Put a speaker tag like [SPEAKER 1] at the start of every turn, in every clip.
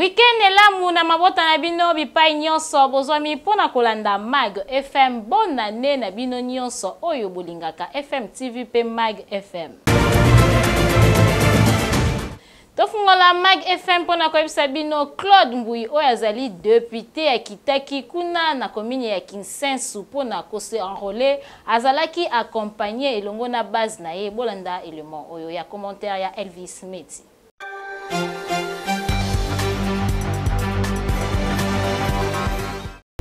[SPEAKER 1] Week-end elamu na mabota na bino bipai nyonso bozwami mpo na kolanda Mag FM. Bonne annee na bino nyonso oyo bolingaka FM TV mpe Mag FM. Tofungola Mag FM mpo na koyebisa bino Claude Mbuyi oyo azali depute akitaki kuna na commune ya Kinsensu mpo na ko se enroler. Azalaki accompagner elongo na base na ye. Bolanda element oyo ya commentaire ya Elvis Meti.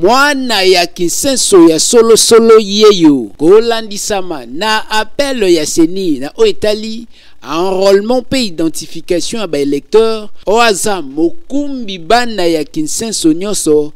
[SPEAKER 2] Mwana ya Kinsenso ya solo solo yeyo kolandisama na appel ya CENI na oyo etali enrôlement mpe identification ya ba electeurs oyo aza mokumbi bana ya Kinsenso nyonso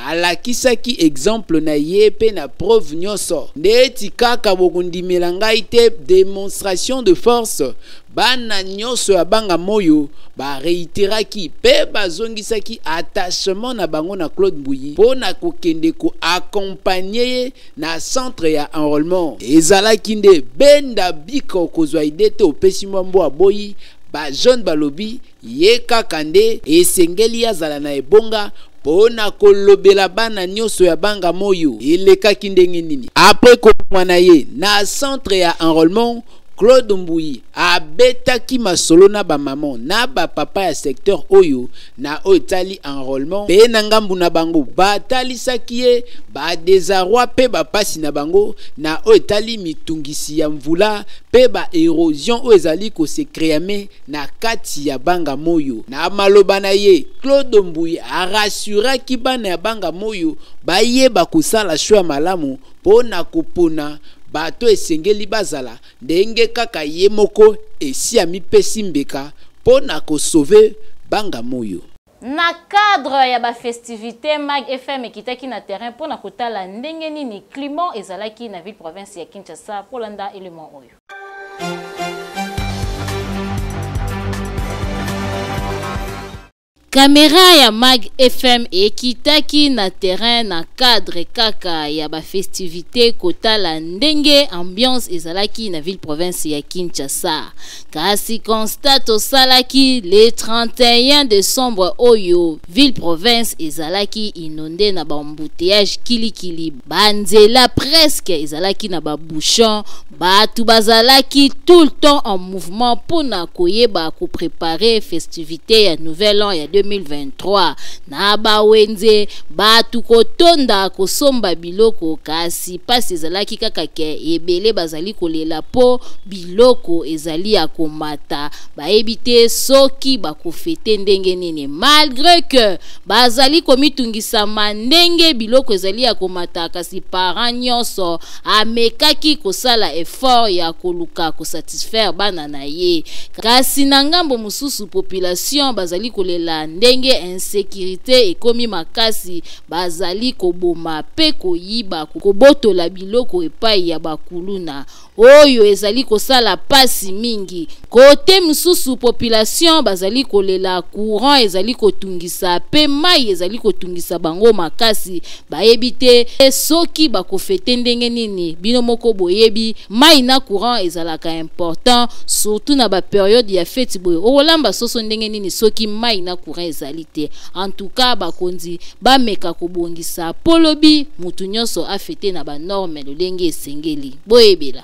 [SPEAKER 2] alakisaki exemple na ye mpe na preuve nyonso ndeti kaka bokondimela ngai te demonstration de force Bana nyoso ya Banga Moyo ba reiteraki pe bazongisaki attachement na bango na Claude Mbuyi po na kokende ko accompagner ye na centre ya enrolement. Ezalaki nde benda bika okozwa idee te opesi mwa mbwa aboyi, ba jeunes balobi ye kaka nde esengeli azala na ebonga po na kolobela bana nyoso ya Banga Moyo. Elekaki ndenge nini? Après kolongwa na ye na centre ya enrolement, Claude Mbuyi abetaki masolo na ba maman na ba papa ya secteur oyo na oyo etali enrolement pe na ngambu na bango batalisaki ye ba desarroi pe ba pasi na bango na oyo etali mitungisi ya mvula pe ba erosion oyo ezali ko se creame na kati ya Banga Moyo. Na maloba na ye, Claude Mbuyi a rassuraki bana ya Banga Moyo bayeba kosala choix ya malamu mpo na kopona bato esengeli bazala ndenge kaka ye moko esi amipesi mbeka mpo na ko sauver Banga Moyo.
[SPEAKER 1] Na cadre ya ba festivites, Mag FM ekitaki na terrain mpo na kotala ndenge nini climat ezalaki na ville-province ya Kinshasa. Kolanda element oyo. Camera ya Mag FM ekitaki na terrain na cadre kaka ya ba festivites kotala ndenge ambiance ezalaki na ville-province ya Kinshasa. Kasi constat tosalaki le 31 decembre oyo ville-province ezalaki inonde na ba embouteillages kilikili, ba nzela presque ezalaki na ba bouchons, Batu bazalaki tout le temps en mouvement pona koyeba ko preparer festivite ya nouvel an ya 2023. Na ba wenze, batu kotonda kosomba biloko kasi pasi ezalaki kaka ke ebele bazali kolela po biloko ezali ya komata, bayebi te soki bako feter ndenge nini malgre que bazali komitungisama ndenge biloko ezali ya komata kasi parents nionso Amekaki kosala effort ya koluka ko satisfaire bana na ye. Kasi na ngambo mosusu population bazali kolela ndenge insecurite ekomi makasi, bazali koboma pe koyiba, kobotola biloko epayi ya ba kuluna. Oyo ezali kosala pasi mingi. Cote mosusu population bazali kolela courant ezali kotungisa pe mayi ezali kotungisa bango makasi. Bayebi te soki bako fete ndenge nini. Bino moko boyebi mayi na courant ezalaka important surtout na ba periode ya feti boye. Okolamba soso ndenge nini soki mayi na courant ezali te. En tout cas bakonzi bameka kobongisa po lobi mutu nionso a fete na ba normes lolenge esengeli. Boyebela.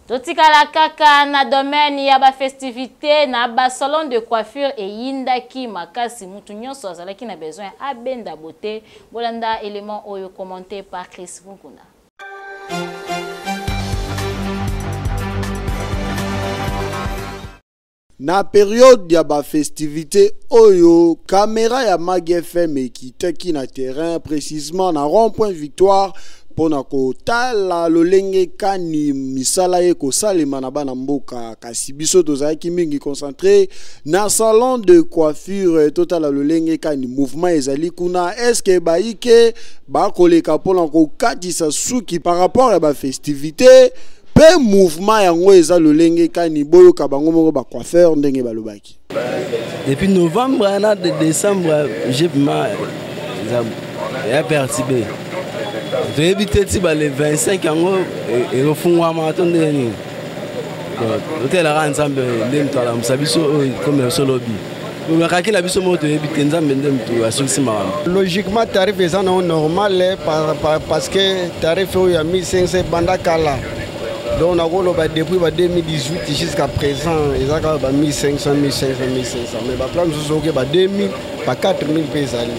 [SPEAKER 1] Totikala kaka na domaine ya ba festivites na ba salons de coiffure eyindaki makasi mutu nionso azalaki na besoin abenda beaute bolanda element oyo commente par Chris Mukuna.
[SPEAKER 3] Na periode ya ba festivites oyo, camera ya Mag FM ekitaki na terrain, precisement na rond-point Victoire, mpo na kotala lolenge kani misala ekosalema na bana mboka. Kasi biso tozalaki mingi concentre na salon de coiffure, totala lolenge kani mouvement ezali kuna, est-ce que bayike bakoleka mpo na kokatisa suki par rapport ya ba festivites pe mouvement yango eza lolenge kani, boyoka bango moko ba coiffeur ndenge balobaki.
[SPEAKER 4] Depuis novembre na de décembre, j'ai ma ya perturbé. Toyebi te ti ba le 25 yango ekofungwama to ndenge nini. Totelaka Nzambe nde moto alamusa biso oyo ekomela biso lobi. Bakaki na biso moko toyebi te, Nzambe nde motu asukisi makambo.
[SPEAKER 5] Logiquement, tarif eza nango normal parce que tarif oyo ya 1500 ebanda kala. Donc nakoloba depuis ba 2018 jusqu'à présent eza kaka ba 1500, 1500, 1500, mais baplan mosusu oke ba 2000, ba 4000 mpe ezali.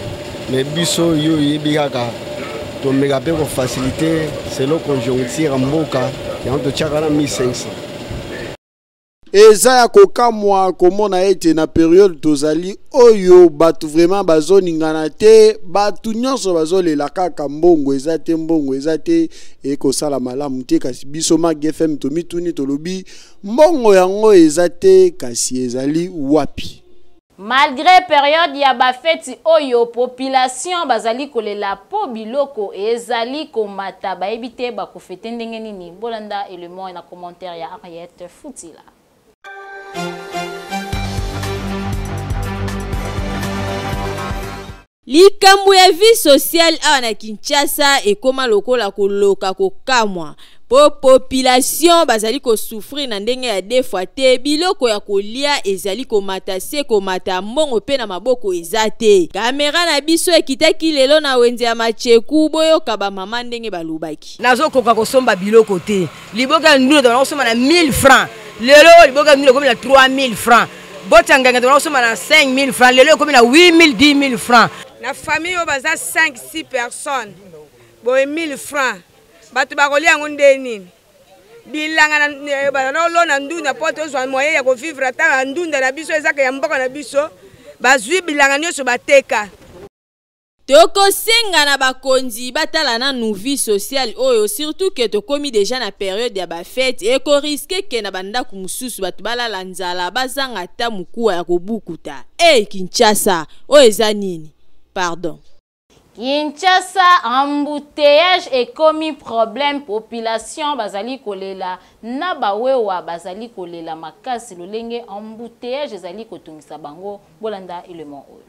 [SPEAKER 5] Mais biso, yo oyebi kaka, tomeka mpe kofacilité selon conjoncture ya mboka, yango totiaka na 1500.
[SPEAKER 3] Eza ya kokamwa komona ete na période tozali oyo, bato vraiment bazoningana te, bato nyonso bazolela kaka mbongo eza te, mbongo eza te, ekosala malamu te. Kasi biso Mag FM tomituni, tolobi mbongo yango eza te, kasi ezali wapi?
[SPEAKER 1] Malgré période ya bafeti oyo, population bazali kolela mpo biloko ezali komata, bayebi te bakofete ndenge nini. Bolanda élément na commentaire ya Henriette Futila.
[SPEAKER 6] Likambo ya vie sociale awa na Kinshasa ekóma lokola koloka kokamwa, mpo population bazali kosouffrir na ndenge ya deux fois te. Biloko ya kolia ezali komata se komata, mbongo mpe na maboko eza te. Kamera na biso ekitaki lelo na wenze ya Macheku. Boyoka bamama ndenge balobaki.
[SPEAKER 7] Nazokoka kosomba biloko te. Liboka ya ndunda tobanda kosomba na 1000 francs, lelo oyo liboka ya ndunda ekomi na 3000 francs. Boti ya nganga tobanda kosomba na 5000 francs, lelo ekomi na 8000, 10000 francs.
[SPEAKER 8] Na famille oyo baza 5, 6 personnes boye, 1000 francs, bato bakolia yango nde nini? Bilanga bazalolona ndunda mpo tozwa moyen ya kovivre, ata na ndunda na biso ezaka ya mboka na biso, bazwi bilanga nyonso bateka.
[SPEAKER 6] Tokosenga na bakonzi batala nanu vie sociale oyo, surtout ke tokomi déjà na période ya bafete. Ekorisquer ke na bandako mosusu bato balala nzala, bazanga ata mokuwa ya kobukuta. E Kinshasa oyo eza nini? Pardon.
[SPEAKER 1] Kinshasa, embouteillage ekomi problème, population bazali kolela na bawewa bazali kolela makasi lolenge embouteillage ezali kotungisa bango. Bolanda élément oyo.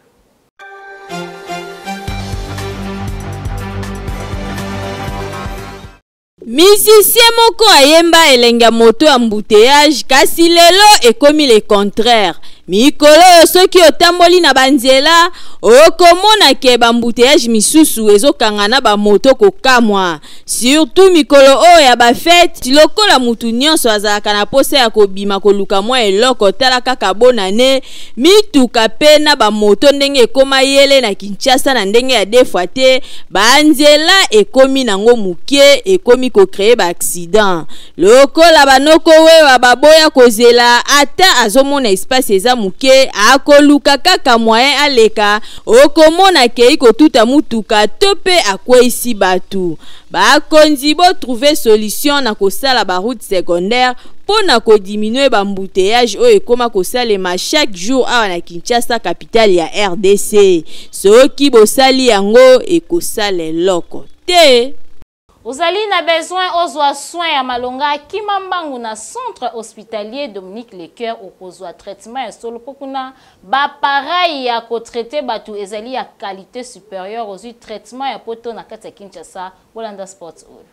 [SPEAKER 6] Musicien moko ayemba elenge ya moto ya embouteillage, kasi lelo ekomi le contraire. Mikolo oyo, soki otamboli na banzela, okomona ke baembouteillage misusu ezokanga na bamoto kokamwa, surtout mikolo oyo ya bafete. Lokola mutu nyonso azalaka na posa ya kobima koluka mwa eloko, tala kaka bonane, mituka mpe na bamoto ndenge ekóma yele na Kinshasa na ndenge ya deux fois te. Banzela ekomi nango moke, ekomi kocréer baaccident. Lokola banoko wewa baboya kozela, ata azomona espace eza moke, akoluka kaka moyen aleka, okomona akei kotuta mutuka to mpe akweyisi bato. Bakonzi, botrouver solution na kosala baroute secondaire mpo na kodiminuer baembouteillage oyo ekóma kosalema chaque jour awa na Kinshasa, capitale ya RDC. Soki bosali yango, ekosala eloko te.
[SPEAKER 1] Ozali na besoin ozwa soin ya malonga, kima mbangu na Centre hospitalier Dominique Lecoeur, okozwa traitement ya solo, mpo kuna baappareil ya kotraiter bato ezali ya qualité supérieure. Ozwi traitement ya poto na kati ya Kinshasa. Bolanda sport oyo.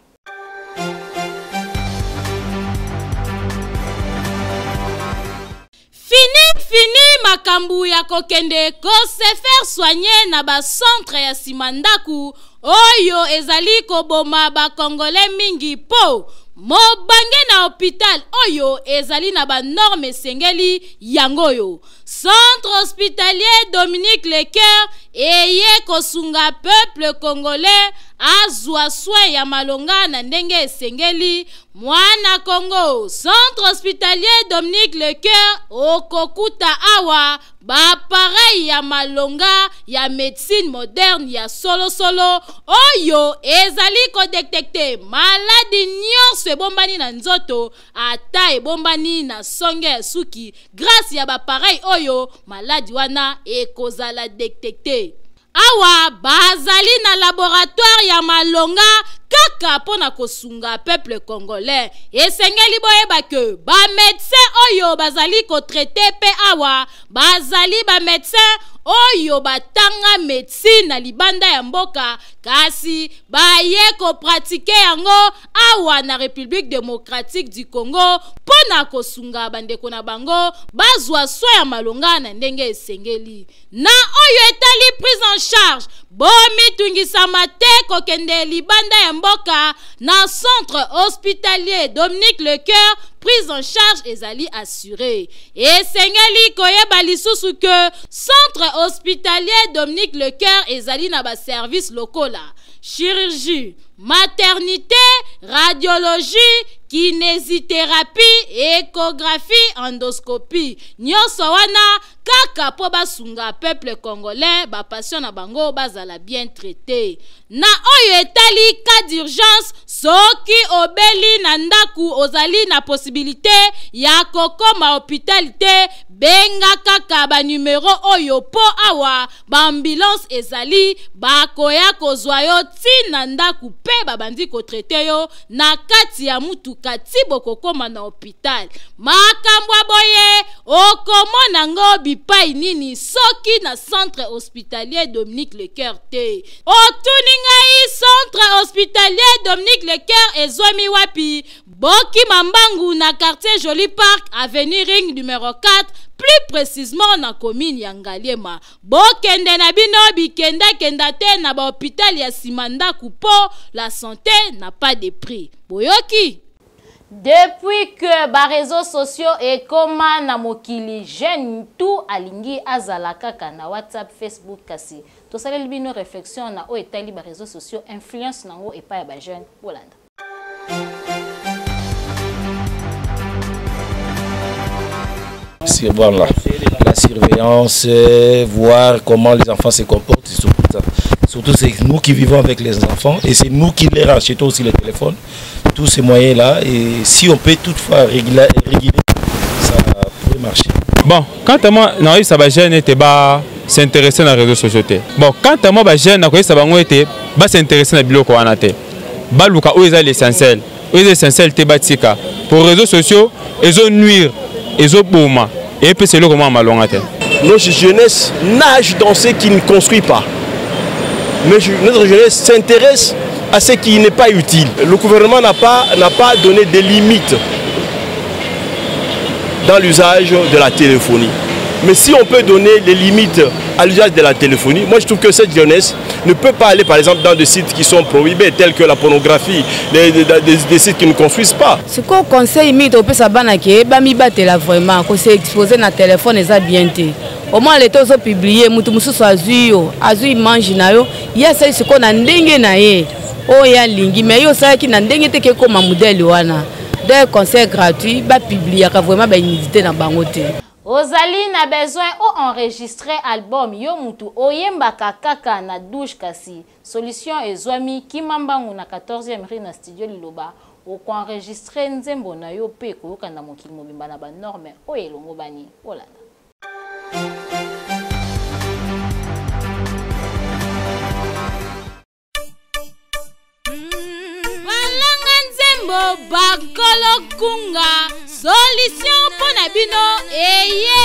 [SPEAKER 1] Fini, fini makambo ya kokende kose faire soigner na bacentre ya nsima ndako oyo ezali koboma bakongole mingi, mpo mobange na hôpital oyo ezali na banorme esengeli. Yango oyo Centre hospitalier Dominique Lecoeur eye kosunga peuple congolais azwa soin ya malonga na ndenge esengeli. Mwana Congo, Centre hospitalier Dominique Lecoeur, okokuta awa baappareil ya malonga ya médecine moderne ya solosolo oyo ezali kodétecter maladi nyonso ebombani na nzoto, ata ebombani na songe ya suki. Grâce ya baappareil oyo, maladi wana ekozala détecté. Awa bazali na laboratoire ya malonga kaka mpo na kosunga peuple congolais. Esengeli boyeba ke bamédecin oyo bazali kotraiter mpe awa bazali bamédecin oyo batanga médecine na libanda ya mboka. Kasi baye ko pratiquer yango awa na Republique Democratique du Congo mpo na kosunga bandeko na bango bazwa soin ya malonga na ndenge esengeli. Na oyo etali prise en charge, bomitungisama te kokende libanda ya mboka na centre hospitalier Dominique Lecoeur, prise en charge ezali assurée. Esengeli koyeba lisusu que centre hospitalier Dominique Lecoeur ezali na ba service lokola chirurgie, maternité, radiologie, kinésithérapie, échographie, endoscopie. Nyonso wana kaka po basunga peuple congolais, ba patient na bango bazala bien traité. Na oyo etali cas d'urgence, soki obeli na ndaku ozali na possibilité ya kokoma hôpital te, benga kaka ba numero oyo po awa ba ambulance ezali bakoya kozwa yo ti na ndaku pe babandi kotraite yo na kati ya mutuka ti bokokoma na hôpital. Makambo ya boye okomona ngo bipai nini soki na centre hospitalier Dominique Lecoeur te. Otuni ngai centre hospitalier Dominique Lecoeur ezwami wapi? Bokima mbangu na quartier Joli Park, avenue Ring numéro 4, plus précisément na commune ya Ngaliema. Bokende na bino bikenda-kenda te na ba hôpital ya nsima ndaku po la santé n'a pas de prix. Boyoki? Depuis que ba réseaux sociaux ekoma na mokili, jeune tout alingi azala kaka na WhatsApp, Facebook, kasi tosaleli bino réflexion na oyo etali ba réseaux sociaux, influence nango epai ya ba jeune. Bolanda.
[SPEAKER 9] Sur, voilà, la surveillance, voir comment les enfants se comportent, surtout ça. Surtout c'est nous qui vivons avec les enfants et c'est nous qui leur achetons aussi les téléphones, tous ces moyens-là, et si on peut toutefois réguler, ça pourrait marcher.
[SPEAKER 10] Bon, quant à moi, non, ça va jeune te ba s'intéresser dans les réseaux sociaux. Bon, quant à moi, ba jeune, ça va été ba s'intéresser na biloko wana te. Baluka oyo eza l'essentiel. Oyo eza essentiel te batika. Pour réseaux sociaux, ezo nuire, ezo boma et puis c'est eloko mwa malonga te.
[SPEAKER 11] Notre jeunesse nage dans ce qui ne construit pas. Mais notre jeunesse s'intéresse à ce qui n'est pas utile. Le gouvernement n'a pas donné des limites dans l'usage de la téléphonie. Mais si on peut donner les limites à l'usage de la téléphonie, moi je trouve que cette jeunesse ne peut pas aller par exemple dans des sites qui sont prohibés, tels que la pornographie, des sites qui ne construisent pas.
[SPEAKER 12] Ce qu'on conseille, mingi topesa bana ke bamibatela vraiment, ko s'exposer na téléphone eza bien te. Au moins leta ozopublier, mutu mosusu azwi yo, azwi image na yo, ye asali sikoyo na ndenge na ye oyo alingi, mais ye osalaki na ndenge te ke ekóma modèle wana. Donc conseil gratuit, bapubliaka vraiment bainudité na bango te.
[SPEAKER 1] Ozali na besoin o enregistrer album yo mutu oyembaka kaka na douche, kasi solution ezwami kimambangu na 14e rue na studio Liloba, okoenregistrer nzembo na yo pe koyoka na mokili mobimba na ba norme oyo elongo bani. Olanda. Balanga nzembo bakolo kunga, solution mpo na bino eye.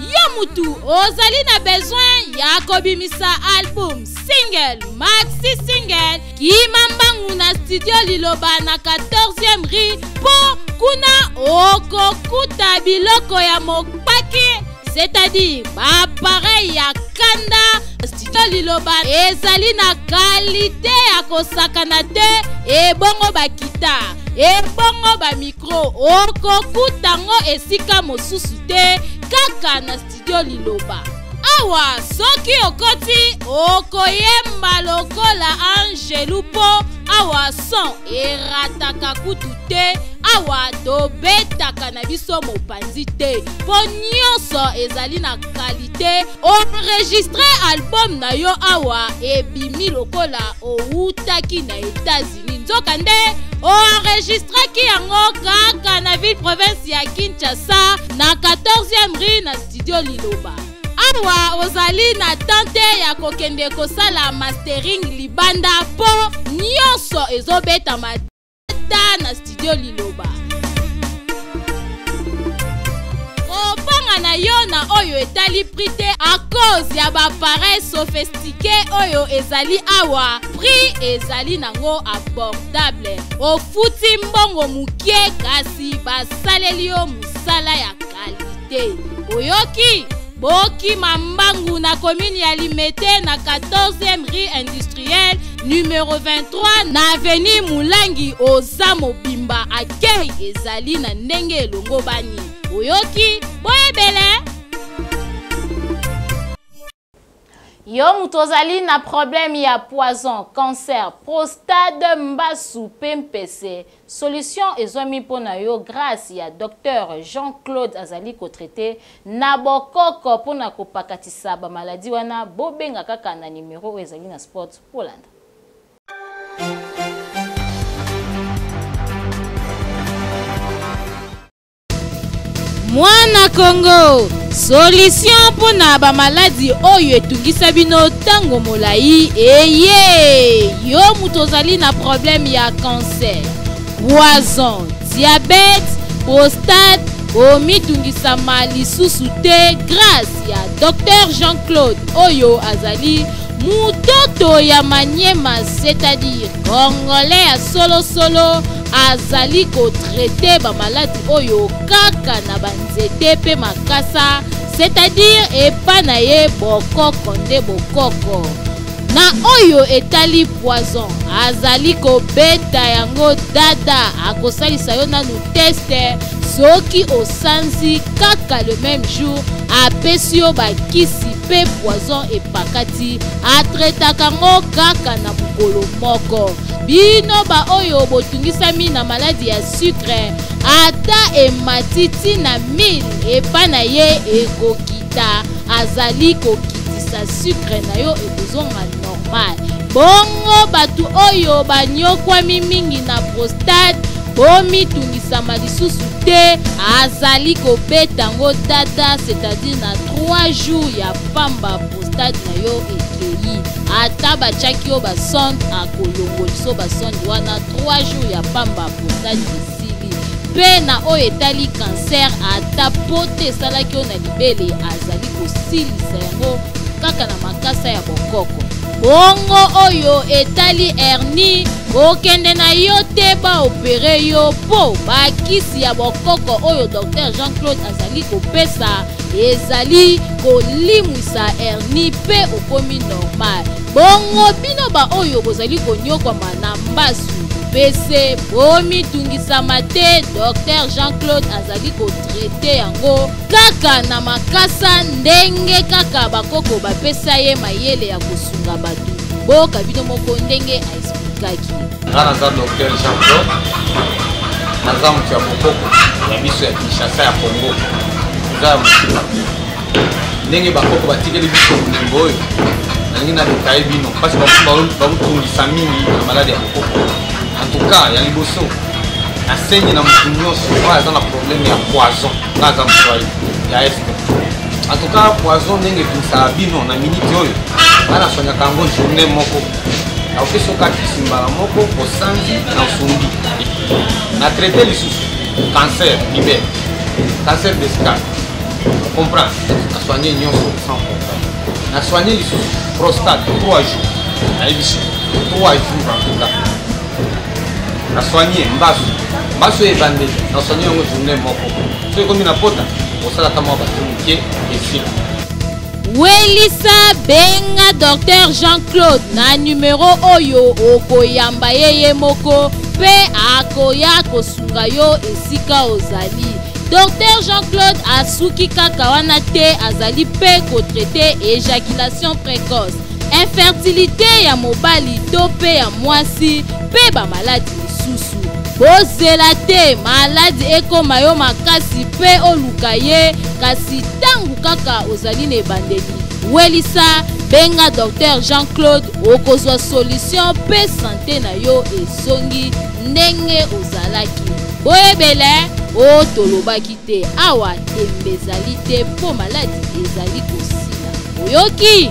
[SPEAKER 1] Yo mutu ozali na besoin ya kobimisa album, single, maxi single, kima mbangu na studio Liloba na 14e rue mpo kuna okokuta biloko ya mopaki, c'est-à-dire baappareil ya kanda. Studio Liloba ezali na kalite ya kosakana te, ebongo bakita, ebongo bamikro, okokuta ngo esika mosusu te kaka na studio Liloba. Awa soki okoti okoyemba lokola angelu mpo awa son erataka kutu te, awa tobetaka na biso mopanzi te mpo nyonso ezali na kalite. Enregistre album na yo awa ebimi lokola owutaki na États-Unis, nzokande oenregistraki yango kaka na ville province ya Kinshasa na 14e rue na studio Liloba. Awa ozali na tante ya kokende kosala mastering libanda mpo nyonso ezobetama ta na studio Liloba. Kobanga na na yo na oyo etali prix te à cause ya baappareil sophistiqué oyo ezali awa. Prix ezali nango abordable. Ofuti mbongo mokie kasi basaleli yo mosala ya kalite. Oyoki? Bokima mbangu na commune ya Limete na 14e rue industrielle numéro 23 na avenue Mulangi oza mobimba accueil ezali na ndenge elongobani. Oyoki? Boyebele! Yo moto ozali na problème ya poison, cancer, prostate, mbasu mpe mpese, solution ezwami mpo na yo grâce ya Docteur Jean-Claude azali kotraite na bokoko mpo na kopakatisa ba maladie wana. Bobenga kaka na numero oyo ezali na spot polanda. Mwana Congo, solution mpo na bamaladi oyo etungisa bino ntango molai eye. Yo moto ozali na problème ya cancer, poison, diabète, prostate, omitungisama lisusu te grâce ya Docteur Jean-Claude oyo azali mutoto ya Maniema, c'est-à-dire congolais ya solosolo, azali kotraite bamaladi oyo kaka na banzete mpe makasa, c'est-à-dire epa na ye bokoko nde bokoko. Na oyo etali poison, azali kobeta yango dada, akosalisa yo nanu teste soki osanzi kaka le même jour apesi yo bakisi mpe poison epakati, atretaka yango kaka na mokolo moko. Bino baoyo botungisami na maladi ya sucre, ata emati ti na 1000 epa na ye ekokita, azali kokitisa sucre na yo ekozonga normal. Bongo bato oyo banyokwami mingi na prostate, bomitungisama lisusu te, azali kobeta yango dada, c'est-à-dire na 3 jours ya pamba prostate na yo ekei. Ata batiaki yo basonde, akolongoliso basonde wana 3 jours ya pamba prostate esili. Mpe na oyo etali cancer, ata pote esalaki yo na libele, azali kosilisa yango kaka na makasa ya bokoko. Bongo oyo etali hernie, okende na yo te baopere yo mpo bakisi ya bokoko oyo Docteur Jean-Claude azali kopesa ezali kolimwisa hernie mpe okomi normal. Bongo bino baoyo bozali konyokwama na mbasu pese, bomitungisama te, Docteur Jean-Claude azali kotraite yango kaka na makasa ndenge kaka bakoko bapesa ye mayele ya kosunga bato. Boyoka bino moko ndenge aexplikaki.
[SPEAKER 13] Nga naza Docteur Jean-Claude, naza moto ya bokoko ya biso ya Kinshasa ya Congo, eza ya mosika ndenge bakoko batikeli biso molembo oyo nalingi na detaye bino mpasi bakotungisa mingi na maladi ya bokoko. En tout cas, ya liboso nasengi na motu nyonso oyo aza na problème ya poison, nga aza moswahili ya este. En tout cas, poison ndenge etungisaka bino na miniti oyo, nga naswanyaka yango journée moko, nakopesa okakisi mbala moko osanzi na osumbi. Na traite lisusu cancer libere, cancer de scalp, comprendre, na soigne nyonso sans problème. Na soigne lisusu prostate 3 jours, nayebisi 3 jours. En tout cas, na soigne mbasu, mbasu oyo ebandeli na soigne yango journée moko, soki ekomi na pota osalaka mwa bato moke esila.
[SPEAKER 1] Welisa, benga Docteur Jean-Claude na numero oyo okoyamba ye ye moko mpe akoya kosunga yo esika ozali. Docteur Jean-Claude asuki kaka wana te, azali mpe kotraite éjaculation précoce, infertilité ya mobali to mpe ya mwasi mpe bamaladi misusu. Bozela te maladi ekoma yo makasi mpe oluka ye, kasi ntango kaka ozali na ebandeli, welisa, benga Docteur Jean-Claude, okozwa solution mpe sante na yo ezongi ndenge ozalaki. Boyebele o tolobaki te, awa tembe ezali te mpo maladi ezali kosila. Oyoki?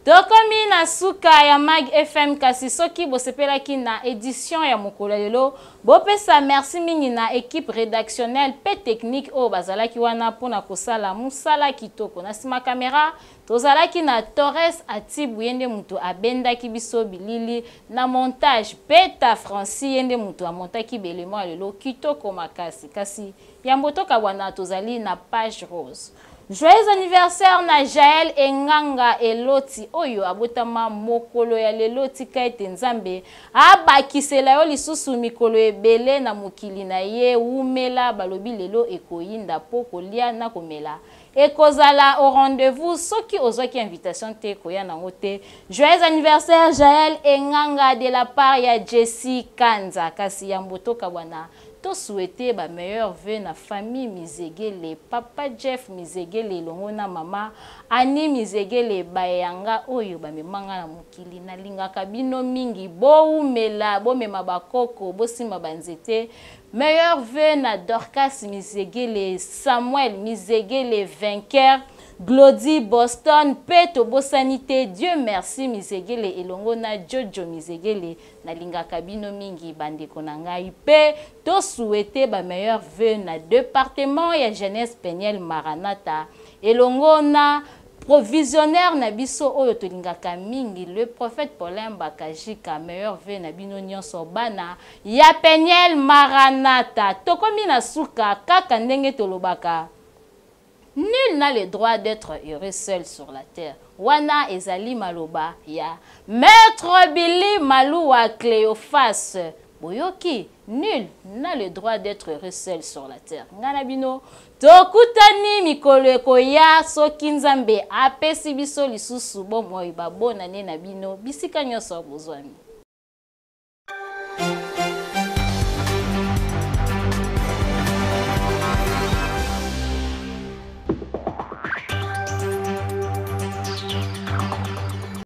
[SPEAKER 1] Tokomi na na suka ya Mag FM kasi soki bosepelaki na edition ya mokolo ya lelo bopesa merci mingi na equipe redactionnelle pe technique oyo bazalaki wana pona kosala musala kitoko. Na sima camera tozalaki na Torres Atibu ye nde mutu abendaki biso bilili na montage Peta Francis ye nde mutu amontaki ba elements ya lelo kitoko makasi. Kasi yambo tokabwana tozali na page rose. Joyeux anniversaire na Jael Enganga Eloti oyo abotama mokolo ya lelo tika ete Nzambe abakisela yo lisusu mikolo ebele na mokili na ye wumela balobi lelo ekoyinda po kolia na komela ekozala au rendez-vous soki ozwaki invitation te koya nango te Joyeux anniversaire Jael Enganga de la part ya Jessie Kanza kasi yambo tokabwana To souhaiter ba meilleurs vœux na famille Mizegele, papa Jeff Mizegele elongo na mama Annie Mizegele baye ya nga oyo ba mema nga na mokili. Na lingaka bino mingi, bowumela, bomema ba koko, bosimba ba nzete. Meilleurs vœux na Dorcas Mizegele, Samuel Mizegele vainqueur, Glody Boston pe tobosani te Dieu merci Mizegele elongo na Jojo Mizegele. Nalingaka bino mingi ba ndeko na ngai pe to souhaiter ba meilleurs vœux na departement ya jeunesse Penielle Maranatha elongo na provisionnaire na biso oyo tolingaka mingi le prophète Paulin Bakajika meilleurs vœux na bino nionso bana ya Penielle Maranatha tokomi na suka kaka ndenge tolobaka Nul n'a le droit d'etre heureux seul sur la terre wana ezali maloba ya Maitre Billy Maluwa Cleophas boyoki nul n'a le droit d'etre heureux seul sur la terre nga na bino tokutani mikolo ekoya soki Nzambe apesi biso lisusu bomoi ba bonne annee na bino bisika nionso bozwami.